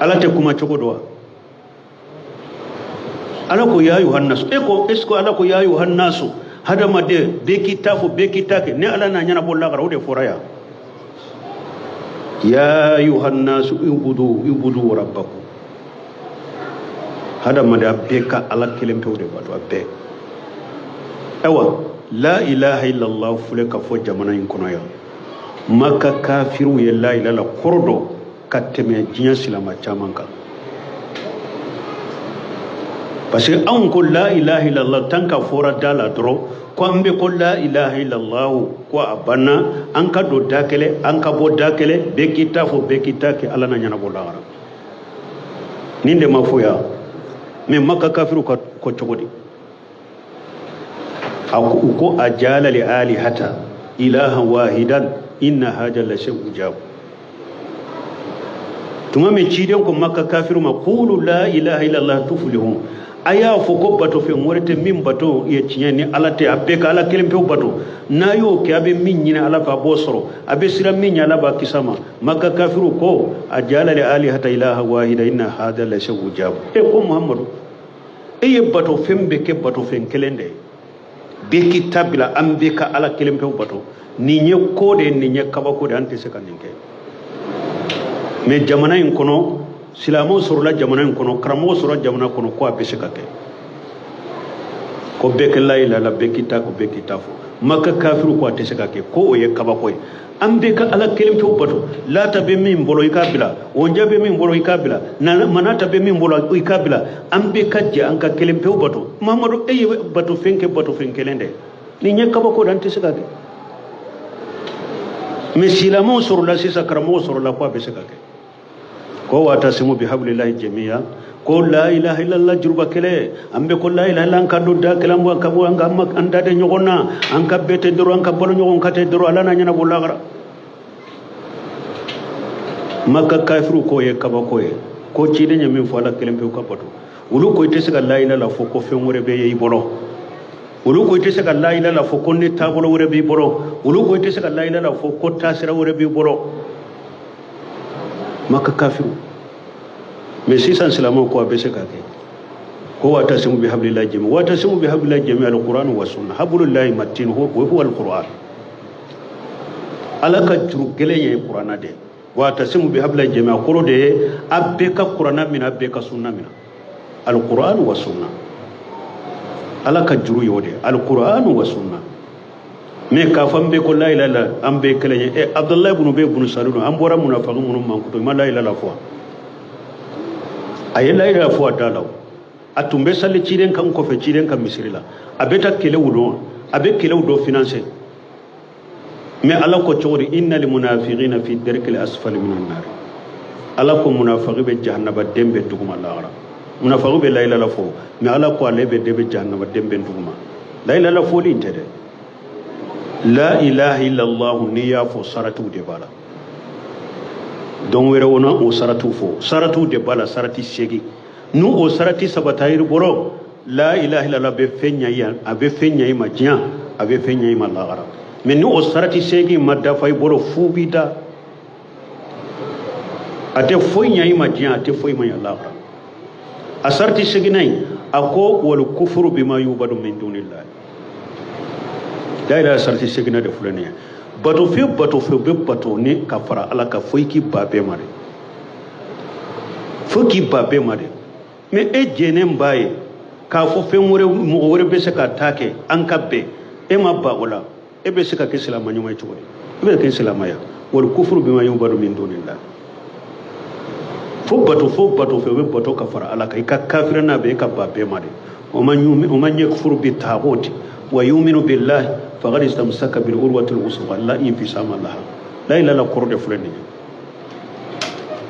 Ala tɛ kuma cogo dɔn wa? Ala ko ya ayyuhan nasu, e ko est ce que Ala ko ya ayyuhan nasu, hadamaden bɛɛ k'i ta fɔ, bɛɛ k'i ta kɛ, ni Ala n'a ɲɛnabɔ lahara, o de fɔra yan. Ya ayyuhan nasu ibudu rabbakum, hadamaden a bɛɛ ka Ala kelen pewu de bato, a bɛɛ. Ayiwa, la ilaha illallah filɛ ka fɔ jamana in kɔnɔ yan. Maka kafiriw ye la ilaha illallah kɔrɔ dɔn ka tɛmɛ diɲɛ silamɛ caman kan, parce que anw ko la ilaha illallah tant qu'a fɔra da la dɔrɔn, ko an bɛ ko la ilaha illallah ko a banna, an ka don da kelen, an ka bɔ da kelen, bɛɛ k'i ta fɔ, bɛɛ k'i ta kɛ, Ala na ɲɛnabɔ lahara. Nin de ma fɔ yan. Mais Maka kafiriw ka ko cogo di? A ko u ko a jala li alihata ilahan wahidan inna haja la shay'un ujab. Tuma min ciden ko Maka kafiru ma qulu la ilaha illallah tuflihun, A y'a fɔ ko batofɛn wɛrɛ tɛ min bato ye tiɲɛ ni Ala tɛ, a bɛɛ ka Ala kelen pewu bato. N'a y'o kɛ, a bɛ min ɲini Ala fɛ, a b'o sɔrɔ, a bɛ siran min ɲɛ, Ala b'a kisi a ma. Maka kafiriw ko ajala al alihata ilaha wahida inna hada la shay'un ujab. E ko Muhammadu, e ye batofɛn bɛɛ kɛ batofɛn kelen de ye, bɛɛ k'i ta bila, an bɛɛ ka Ala kelen pewu bato. Nin ye ko de ye, nin ye kabako de ye, an tɛ se ka nin kɛ. Mais jamana in kɔnɔ, silamɛw sɔrɔla jamana in kɔnɔ, karamɔgɔ sɔrɔla jamana kɔnɔ, ko a bɛ se ka kɛ, ko bɛɛ kɛ la ilaha illallah, bɛɛ k'i ta ko bɛɛ k'i ta fɔ. Maka kafiriw ko a tɛ se ka kɛ, ko o ye kabako ye. An bɛɛ ka Ala kelen pewu bato. Lata bɛ min bolo i k'a bila, onja bɛ min bolo i k'a bila, manata bɛ min bolo i k'a bila, an bɛɛ ka jɛ an ka kelen pewu bato. Mamadu, e ye bato fɛn kɛ bato fɛn kelen de ye, nin ye kabako de, an tɛ se ka kɛ. Mais silamɛw sɔrɔla sisan, karamɔgɔw sɔrɔla ko a bɛ se ka kɛ. Ko watasimu bihablillahi jamiya, ko la ilaha illallah juruba kelen, an bɛ ko la ilaha illallah, an ka don da kelen, an ka bɔ, an ka an da de ɲɔgɔn na, an ka bɛɛ tɛ dɔrɔn, an ka balo ɲɔgɔn ka tɛ dɔrɔn, Ala n'a ɲɛnabɔ lagara. Maka kafiriw k'o ye kabako ye, ko ciden ye min fɔ Ala kelen pewu ka bato. Olu ko i tɛ se ka la ilaha illallah fɔ ko fɛn wɛrɛ bɛ ye i bolo. Olu ko i tɛ se ka la ilaha illallah fɔ ko ni taabolo wɛrɛ b'i bolo. Olu ko i tɛ se ka la ilaha illallah fɔ ko taasira wɛrɛ b'i bolo. Maka kafiriw. Mais sisan silamɛw ko a bɛ se ka kɛ. Ko watasimu bihablillahi jami'a, watasimu bihablillahi jami'a alquran wa sunna, hablullahi matin huwa alquran. Ala ka juru gɛlɛn ye kurana de ye. Watasimu bihablillahi jami'a kɔrɔ de ye a bɛɛ ka kurana minɛ, a bɛɛ ka sunna minɛ. Alquran wa sunna, Ala ka juru y'o de ye, alquran wa sunna. Mais k'a fɔ an bɛɛ ko la ilaha illallah, an bɛɛ kelen ye. Abdullahi ibn Ubay ibn Salul, an bɔra munafiki minnu mankutu, i ma la ilaha illallah fɔ. A ye la ilaha fɔ a da la o. A tun bɛ sali ciden kan kɔfɛ, ciden ka misiri la. A bɛ taa kɛlɛw dɔn, a bɛ kɛlɛw dɔ financer. Mais Ala ko cogo di? Innal munafiqina fi darkil asfali minan nar. Ala ko munafiki bɛ jahannaba den bɛ duguma lahara. Munafiki bɛ la ilaha illallah fɔ, mais Ala ko ale bɛ den bɛ jahannaba den bɛ duguma. La ilaha illallah fɔli in tɛ dɛ. La ilaha illallah n'i y'a fɔ, saratiw de b'a la. Don wɛrɛ o na o saratiw fɔ, saratiw de b'a la, sarati 8. N'u o sarati saba ta yiri bolo, la ilaha illallah bɛ fɛn ɲɛ i ye, a bɛ fɛn ɲɛ i ma diɲɛ, a bɛ fɛn ɲɛ i ma lahara. Mais ni o sarati 8 ma dafa i bolo, fu b'i da. A tɛ foyi ɲɛ i ma diɲɛ, a tɛ foyi ma ɲɛ lahara. A sarati seginna in, a ko wal kufuru bima yubadu min dunillahi. La ilaha sarati seginna de filɛ nin ye. Batofɛn batofɛn bɛ bato ni ka fara Ala kan, fo i k'i ba bɛɛ ma de, fo k'i ba bɛɛ ma de. Mais e jɛnnen b'a ye k'a fɔ fɛn wɛrɛ, mɔgɔ wɛrɛ bɛ se ka taa kɛ an ka bɛn, e ma ba o la, e bɛ se ka kɛ silamɛ ɲuman ye cogo di? E bɛ kɛ silamɛ ya. Wal kufuru bima yubadu min dunillahi. Fo bato, fo bato fɛn bɛ bato ka fara Ala kan, i ka kafira n'a bɛ, e ka ba bɛɛ ma de. O man yumi, o man yakfuru bi taaguti wa yuminu billahi faqad istamsaka bil urwatil wusqa la infisama laha. La ilaha illallah kɔrɔ de filɛ nin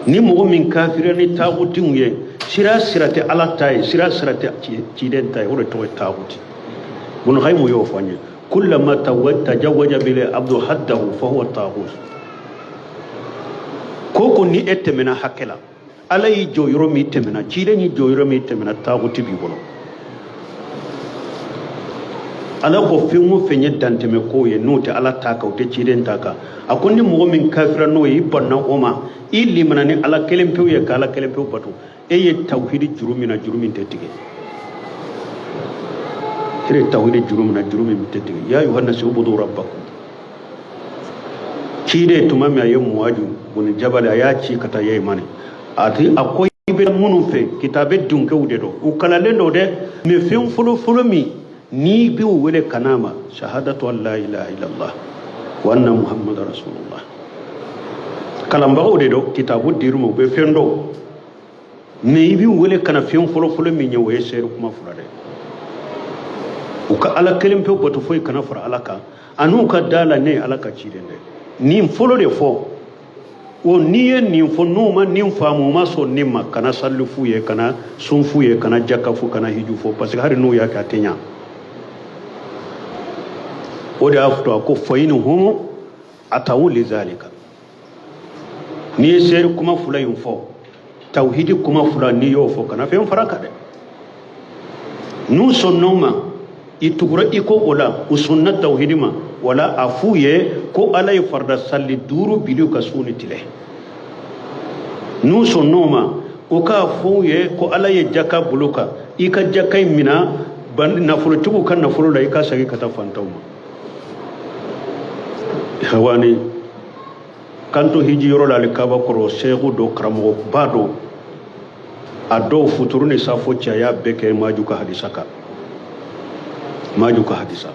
ye. Ni mɔgɔ min kafira ni taagutiw ye, sira sira tɛ Ala ta ye, sira sira tɛ ciden ta ye, o de tɔgɔ ye taaguti. Ibn Qayyim y'o fɔ an ye. Kullama tajawwaja bil abdu haddahu fa huwa taagut. Ko ko ni e tɛmɛna hakɛ la, Ala y'i jɔ yɔrɔ min tɛmɛna, ciden y'i jɔ yɔrɔ min tɛmɛna, taaguti b'i bolo. Ala ko fɛn o fɛn ye dantɛmɛ kow ye, n'o tɛ Ala ta kan, o tɛ ciden ta kan. A ko ni mɔgɔ min kafira n'o ye, i banna o ma, i limana ni Ala kelen pewu ye, ka Ala kelen pewu bato, e ye tawhidi juru min na, juru min tɛ tigɛ. E ye tawhidi juru min na, juru min tɛ tigɛ. Ya ayuha nasu ubudu rabbakum. Ciden tuma min a ye Muwaju bun Jabal, a y'a ci ka taa Yemani, a ti a ko i bɛ minnu fɛ, kitabe dunkew de don, u kalalen don dɛ, mais fɛn fɔlɔ fɔlɔ min n'i bɛ u wele ka n'a ma, shahadatu an la ilaha illallah wa anna muhammadu rasulullah. Kalanbagaw de don, kitabu dir'u ma, u bɛ fɛn dɔn, mais i bɛ u wele ka na fɛn fɔlɔ fɔlɔ min ye, o ye seere kuma fila dɛ. U ka Ala kelen pewu bato, foyi kana fara Ala kan, an'u ka da la ne ye Ala ka ciden dɛ. Nin fɔlɔ de fɔ o, n'i ye nin fɔ, n'u ma nin faamu, u ma sɔn nin ma, kana sali f'u ye, kana sun f'u ye, kana jaka f'u, kana hiju fɔ, parce que hali n'u y'a kɛ, a tɛ ɲa. O de y'a to a ko fa in hum atawu lizalika. N'i ye seere kuma fila in fɔ, tawhidi kuma fila, n'i y'o fɔ, kana fɛn fara kan dɛ. N'u sɔnn'o ma, i tugura i kɔ o la, u sɔnna tawhidi ma, wala a f'u ye ko Ala ye farida salli 5 bil'u kan su ni tile. N'u sɔnn'o ma, u k'a f'u ye ko Ala ye jaka bul'u kan, i ka jaka in mina nafolotigiw ka nafolo la, i ka segin ka taa fantanw ma. Ihwani, kanto hiji yɔrɔ la alikaba kɔrɔ, seku dɔ, karamɔgɔba dɔ, a dɔw futuru ni safo cɛ, a y'a bɛɛ kɛ maju ka hadisa kan, maju ka hadisa.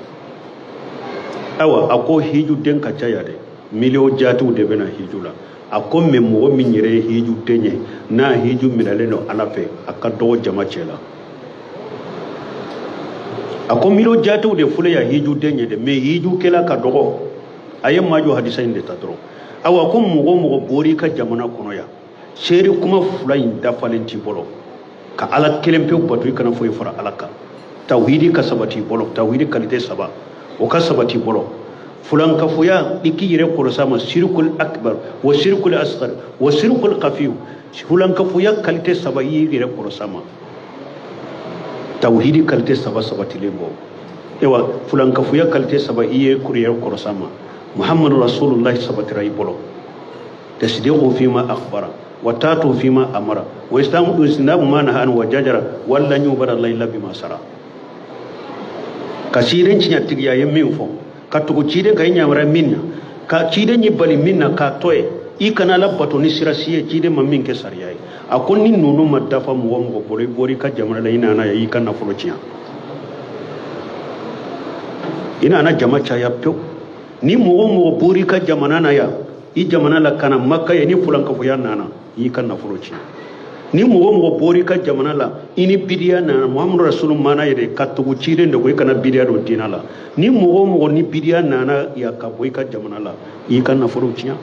Ayiwa, a ko hijuden ka ca yan dɛ, miliyɔn jaatiw de bɛna hiju la. A ko mɛ mɔgɔ min yɛrɛ ye hijuden ye, n'a hiju minɛlen don Ala fɛ, a ka dɔgɔ jama cɛ la. A ko miliyɔn jaatiw de filɛ yan hijuden ye dɛ, mɛ hijukɛla ka dɔgɔ. A ye maju hadisa in de ta dɔrɔn. Ayiwa, ko mɔgɔ o mɔgɔ bɔr'i ka jamana kɔnɔ yan, seere kuma 2 in dafalen t'i bolo, ka Ala kelen pewu bato, i kana foyi fara Ala kan, tawhidi ka sabati i bolo, tawhidi kalite 3 o ka sabati i bolo, fulankafoya i k'i yɛrɛ kɔlɔsi a ma, sirikul akbar wa sirikul asghar wa sirikul khafiyu, fulankafoya kalite 3 i y'i yɛrɛ kɔlɔsi a ma, tawhidi kalite 3 sabatilen bɔ, ewa fulankafoya kalite 3 i ye yɛrɛ kɔlɔsi a ma, Muhammadu Rasulullah sabatira i bolo, tasdiqu fima akhbara wa tatu fima amara wa islamu ma naha an wa jajara wala yubara la illa bima sara. Ka ciden tiɲɛtigiya ye min fɔ, ka tugu ciden ka i ɲamara min na, ka ciden y'i bali min na k'a to ye, i kana Ala bato ni sira si ye ciden ma min kɛ sariya ye. A ko ni ninnu ma dafa mɔgɔ o mɔgɔ bolo, i bɔra i ka jamana la, i nana yan, i ka nafolo tiɲɛ, i nana jama caya pewu. Ni mɔgɔ o mɔgɔ bɔra i ka jamana na yan, i jamana la ka na Maka ye, ni fulankafoya nana, i y'i ka nafolo tiɲɛ. Ni mɔgɔ o mɔgɔ bɔra i ka jamana la, i ni bidiya nana, Muhamadu Rasulu mana yɛrɛ ka tugu ciden de kɔ, i kana bidiya don diinɛ la. Ni mɔgɔ o mɔgɔ ni bidiya nana yan ka bɔ i ka jamana la, i y'i ka nafolo tiɲɛ.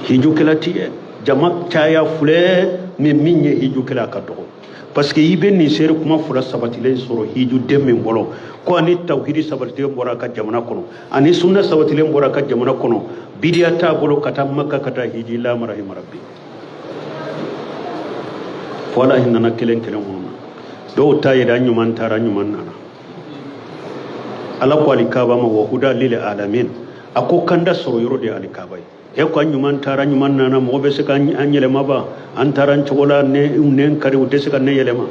Hijukɛla ti ye jama caya filɛ, mɛ min ye hijukɛla a ka dɔgɔ, parce que i bɛ nin seere kuma 2 sabatilen sɔrɔ hijuden min bolo, ko ani tawhidi sabatilen bɔra a ka jamana kɔnɔ, ani sunna sabatilen bɔra a ka jamana kɔnɔ, bidiya t'a bolo ka taa Maka ka taa hiji la marahima rabbi. Fo Ala hinɛna kelen kelen minnu na, dɔw ta yɛrɛ an ɲuman taara, ɲuman nana. Ala ko alikaba ma wa huda lil alamin, a ko kanda sɔrɔ yɔrɔ de ye alikaba ye. E ko an ɲuman taara, ɲuman nana, mɔgɔ bɛ se ka an yɛlɛma ba? An taara an cogo la, ne kari, u tɛ se ka ne yɛlɛma.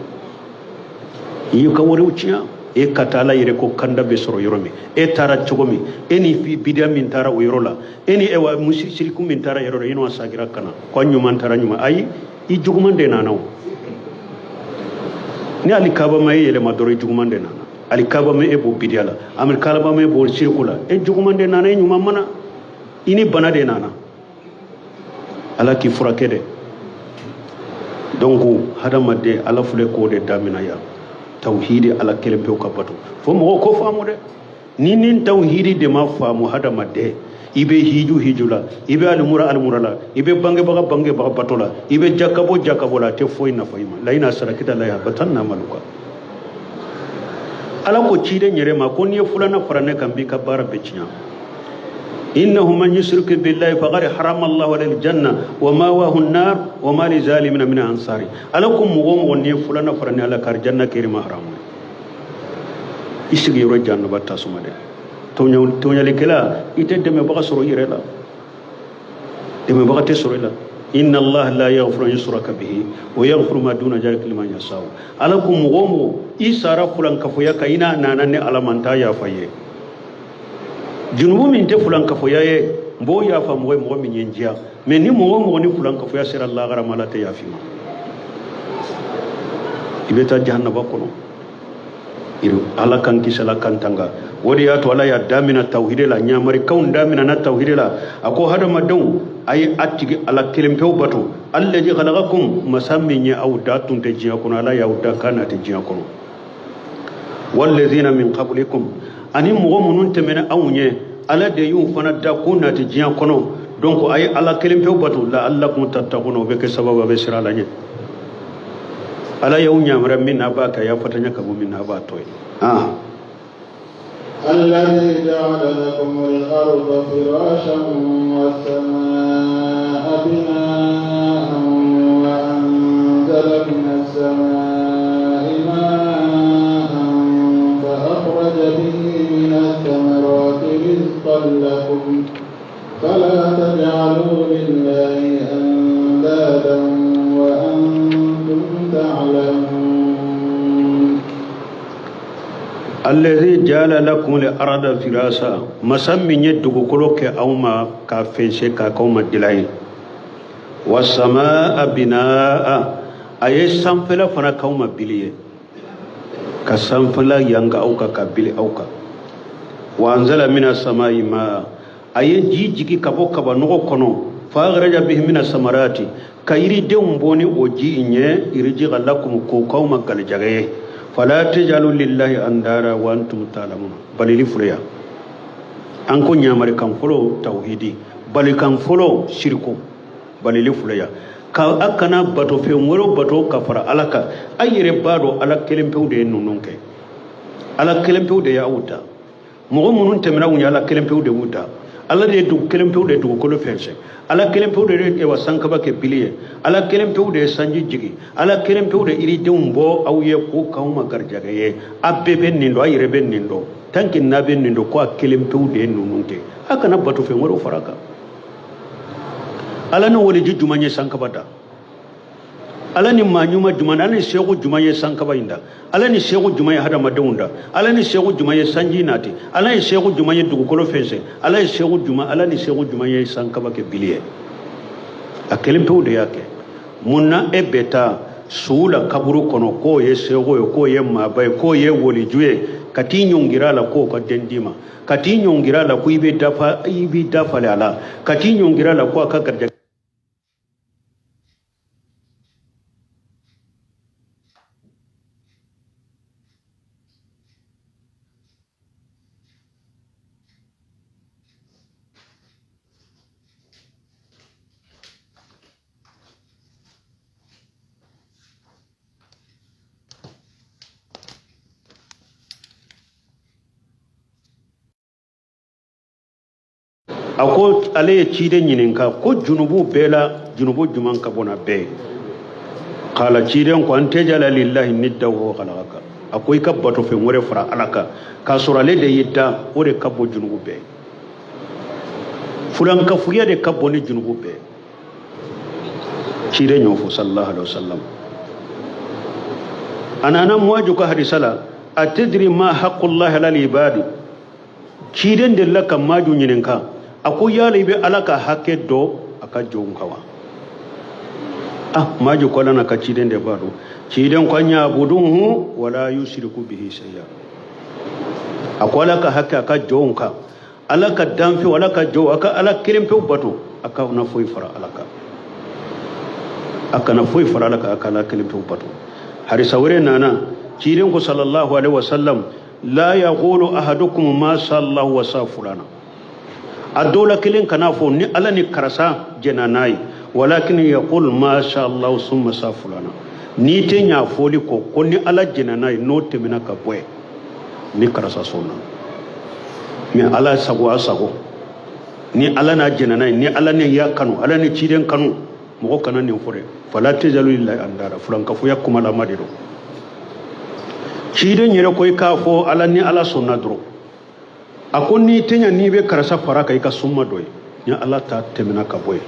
I y'i ka wariw tiɲɛ, e ka taa Ala yɛrɛ ko kanda bɛ sɔrɔ yɔrɔ min, e taara cogo min, e ni bidiya min taara o yɔrɔ la, e ni ewa musiriku min taara yɔrɔ la, i n'o sagira ka na ko an ɲuman taara ɲuman. Ayi, i juguman de nana o. Ni alikaba ma e yɛlɛma dɔrɔn, i juguman de nana. Alikaba ma e bɔ bidiya la, alikaba ma e bɔ siriku la, e juguman de nana, e ɲuman mana, i ni bana de nana. Ala k'i furakɛ dɛ. Donc hadamaden, Ala filɛ k'o de damina yan, tawhidi, Ala kelen pewu ka bato. Fo mɔgɔw ko faamu dɛ, ni nin tawhidi de ma faamu, hadamaden i bɛ hiju hiju la, i bɛ alimura alimura la, i bɛ bangebaga bangebaga bato la, i bɛ jakabo jakabo la, a tɛ foyi nafa i ma. Layina sarakita la yahbatanna amaluka. Ala ko ciden yɛrɛ ma ko n'i ye filanan fara ne kan, n b'i ka baara bɛɛ tiɲɛ. Innahu man yushrik billahi faqad harama Allahu alayhi aljanna wa mawahu an-nar wa ma lizalimina min ansari. Ala ko mɔgɔ o mɔgɔ n'i ye filanan fara ne Ala kan, aljanna kɛr'i ma haramu ye. I sigiyɔrɔ jahannaba tasuma dɛ. Tɔɲɔlikɛla, i tɛ dɛmɛbaga sɔrɔ i yɛrɛ la, dɛmɛbaga tɛ sɔrɔ i la. Inna Allah la yaghfiru an yushraka bihi wa yaghfiru ma duna dhalika liman yasha'u. Ala ko mɔgɔ o mɔgɔ i sara fulankafoya kan, i n'a nana ne Ala ma, n t'a yafa i ye. Junubu min tɛ fulankafoya ye, n b'o yafa mɔgɔ ye, mɔgɔ min ye n diya. Mɛ ni mɔgɔ o mɔgɔ ni fulankafoya sera lahara ma, Ala tɛ yafa i ma, i bɛ taa jahannaba kɔnɔ. Ala k'an kisi, Ala k'an tanga. O de y'a to Ala y'a damina tawhidi la, ɲamarikanw damina na tawhidi la. A ko hadamadenw, a ye a tigi Ala kelen pewu bato, allazi khalaqakum, masa min ye aw da, tun tɛ diɲɛ kɔnɔ, Ala y'aw da k'a na tɛ diɲɛ kɔnɔ. Wallazina min qablikum, ani mɔgɔ minnu tɛmɛna anw ɲɛ, Ala de y'u fana da k'u na tɛ diɲɛ kɔnɔ. Donc a ye Ala kelen pewu bato, la'allakum tattaquna, o bɛ kɛ sababu a bɛ siran Ala ɲɛ. Ala y'aw ɲamara min na, a b'a kɛ, a y'a fatanya ka bɔ min na, a b'a to yen. الذي جعل لكم الأرض فراشا والسماء بناء وأنزل من السماء خلقا لكم فلا تجعلوا لله أندادا وأنتم تعلمون. Allazi jala lakum al-arda firasa, masa min ye dugukolo kɛ aw ma k'a fɛnsɛ k'a k'aw ma dilan ye, wa samaa binaa, a ye sanfɛla fana k'aw ma bili ye, ka sanfɛla yanga aw kan ka bili aw kan. Wa anzala mina samai maa, a ye ji jigi ka bɔ kabanɔgɔ kɔnɔ, fa akhraja bihi mina samarati, ka yiridenw bɔ ni o ji in ye, rizqan lakum, k'o k'aw ma garijɛgɛ ye. Fala tajalu lillahi andara wa antum ta'lamun. Balili filɛ yan, an ko ɲamarikan fɔlɔ tawhidi, balikan fɔlɔ siriku, balili filɛ yan, ka a kana batofɛn wɛrɛ bato ka fara Ala kan. A yɛrɛ b'a dɔn Ala kelen pewu de ye ninnu kɛ, Ala kelen pewu de y'aw da. Mɔgɔ minnu tɛmɛna u ɲɛ, Ala kelen pewu de y'u da. Ala de ye dugu kelen pewu de ye dugukolo fɛnsɛn, Ala kelen pewu de ye wa sankaba kɛ bili ye, Ala kelen pewu de ye sanji jigin, Ala kelen pewu de ye yiridenw bɔ aw ye k'o k'aw ma garijɛgɛ ye. A bɛɛ bɛ nin dɔn, a yɛrɛ bɛ nin dɔn. Tant que n'a bɛ nin dɔn ko a kelen pewu de ye ninnu kɛ, a kana batofɛn wɛrɛw fara a kan. Ala ni waliju jumɛn ye sankaba da? Ala ni maa ɲuman jumɛn, Ala ni segu jumɛn ye sankaba in da? Ala ni segu jumɛn ye hadamadenw da? Ala ni segu jumɛn ye sanji nati? Ala ni segu jumɛn ye dugukolo fɛnsɛn? Ala ye segu jumɛn, Ala ni segu jumɛn ye sankaba kɛ bili ye? A kelen pewu de y'a kɛ. Mun na e bɛ taa su la kaburu kɔnɔ k'o ye segu ye, k'o ye maaba ye, k'o ye waliju ye, ka t'i ɲɔngiri a la k'o ka den d'i ma, ka t'i ɲɔngiri a la ko i bɛ dafa, i b'i dafale a la, ka t'i ɲɔngiri a la ko a ka garijɛgɛ A ko ale ye ciden ɲininka ko junubu bɛɛ la junubu jumɛn ka bon n'a bɛɛ ye? Kala ciden ko an tajala lillahi nidda wa huwa khalaqaka. A ko i ka batofɛn wɛrɛ fara Ala kan k'a sɔrɔ ale de y'i da, o de ka bon junubu bɛɛ ye. Fulankafuya de ka bon ni junubu bɛɛ ye. Ciden y'o fɔ sallallahu alaihi wasallam. A nana Muaju ka hadisa la, atadri ma haqqullahi ala al-ibadi. Ciden delila ka Maju ɲininka, a ko yala i bɛ Ala ka hakɛ dɔn a ka jɔnw kan wa? Ah, Maju ko Ala n'a ka ciden de b'a dɔn. Ciden ko an yabuduhu wala yushriku bihi shay'a. A ko Ala ka hakɛ a ka jɔnw kan, Ala ka danfɛnw, Ala ka jɔnw, a ka Ala kelen pewu bato, a kana foyi fara Ala kan, a kana foyi fara Ala kan, a ka Ala kelen pewu bato. Hadisa wɛrɛ nana, ciden ko sallallahu alaihi wasallam, la yaqulu ahadukum ma sha Allah wa sa fulana. A dɔw la kelen kana fɔ ni Ala ni karisa jɛnna n'a ye, walakin yaqul ma sha Allah summa sa fulana. N'i tɛ ɲa fɔli kɔ ko ni Ala jɛnna n'a ye, n'o tɛmɛna ka bɔ yen, ni karisa sɔnna. Mais Ala sago a sago, ni Ala n'a jɛnna n'a ye, ni Ala ni y'a kanu, Ala ni ciden kanu, mɔgɔ kana nin fɔ dɛ. Fala tajalu lillahi andada, fulankafoya kumalama de don. Ciden yɛrɛ ko i k'a fɔ Ala ni Ala sɔnna dɔrɔn. A ko n'i tɛ ɲa n'i bɛ karisa fara kan i ka suma dɔ ye, ni Ala ta tɛmɛna ka bɔ yen.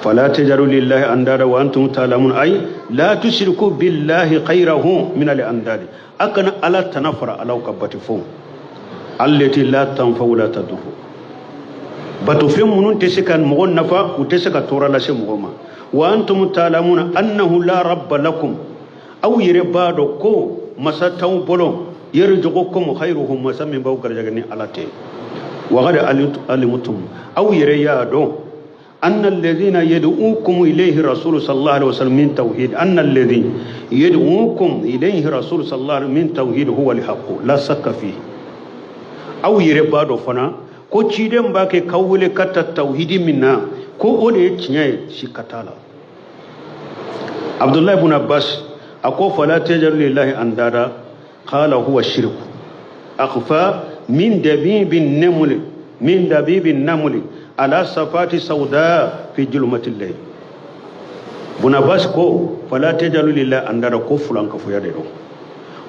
Fala tajalu lillahi andada wa antum ta'lamun, ay la tushriku billahi khayrahu min al andadi. A kana Ala tana fara Alaw ka batofɛnw, allati la tanfa'u la tadurru. Batofɛn minnu tɛ se ka mɔgɔ nafa, u tɛ se ka tɔɔrɔ lase mɔgɔ ma. Wa antum ta'lamuna annahu la rabba lakum. Aw yɛrɛ b'a dɔn ko masa t'aw bolo, yarzuqukum khayruhum, masa min b'aw garijɛgɛ ni Ala tɛ. Wa qad alimtum, aw yɛrɛ y'a dɔn, anna alladhina yad'ukum ilayhi rasulu sallallahu alaihi wasallam min tawhid, anna alladhi yad'ukum ilayhi rasulu sallallahu alaihi min tawhid huwa al-haqq la shakka fihi. Aw yɛrɛ b'a dɔn fana ko ciden b'a kɛ k'aw wele ka taa tawhidi min na, ko o de ye tiɲɛ ye, sika t'a la. Abdullahi ibn Abbas a ko fala tajalu lillahi andada, qala huwa shirku akhfa min dabibin namli, min dabibin namli ala safati sauda fi julumati layl. Ibn Abbas ko fala tajalu lillahi andada, ko fulankafoya de don,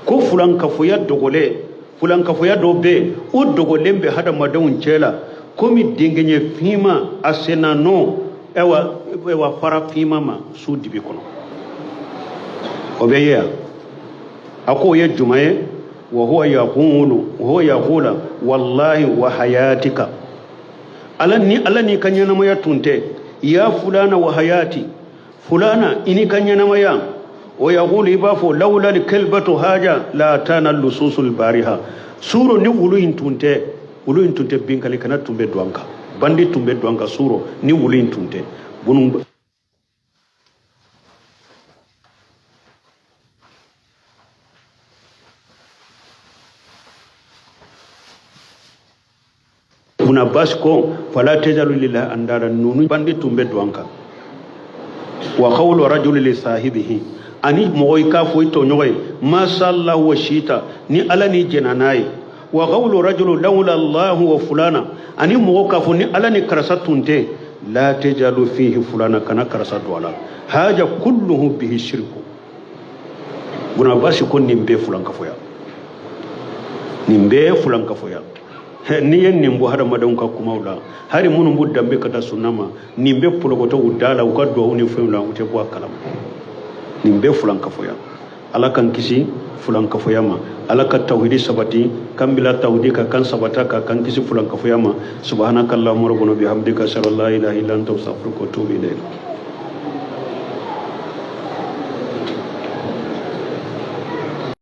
ko fulankafoya dogolen Fulankafoya dɔ bɛ yen, o dogolen bɛ hadamadenw cɛ la, komi denkɛɲɛ finma a senna nɔ, ayiwa fara finma ma su dibi kɔnɔ, o bɛ ye yan. A ko o ye jumɛn ye? Wa huwa yaqulu, wa huwa yaqula wallahi wa hayatika, ala ni ala n'i ka ɲɛnamaya tun tɛ, ya fulana wa hayati fulana, i n'i ka ɲɛnamaya. O yaqulu, i b'a fɔ lawla kalbatu haja la tana lususul bariha, suro ni wulu in tun tɛ, wulu in tun tɛ binkali kana tun bɛ don an kan, bandi tun bɛ don an kan, suro ni wulu in tun tɛ bunu. Ibn Abbas ko fala tajalu lillahi andada, nunu bandi tun bɛ don an kan. Wa qawlu rajuli li sahibihi, ani mɔgɔ i k'a fɔ i tɔɲɔgɔn ye masha Allah wa shita, ni Ala ni jɛnna n'a ye. Wa qawlu rajulu lawla Allahu wa fulana, ani mɔgɔ k'a fɔ ni Ala ni karisa tun tɛ, la tajalu fihi fulana, kana karisa don a la. Haja kulluhu bihi shirku. Ibn Abbas ko nin bɛɛ fulankafoya, nin bɛɛ fulankafoya. N'i ye nin bɔ hadamadenw ka kumaw la, hali minnu b'u danbe ka taa sunna ma, nin bɛ polokoto u da la, u ka duwawu ni fɛnw la, u tɛ bɔ a kalama. Nin bɛɛ fulankafoya. Ala k'an kisi fulankafoya ma, Ala ka tawhidi sabati, k'an bila tawhidi ka kan sabata ka k'an kisi fulankafoya ma. Subhanakallahumma rabbana bihamdika, ashhadu an la ilaha illa anta, astaghfiruka wa atubu ilayk.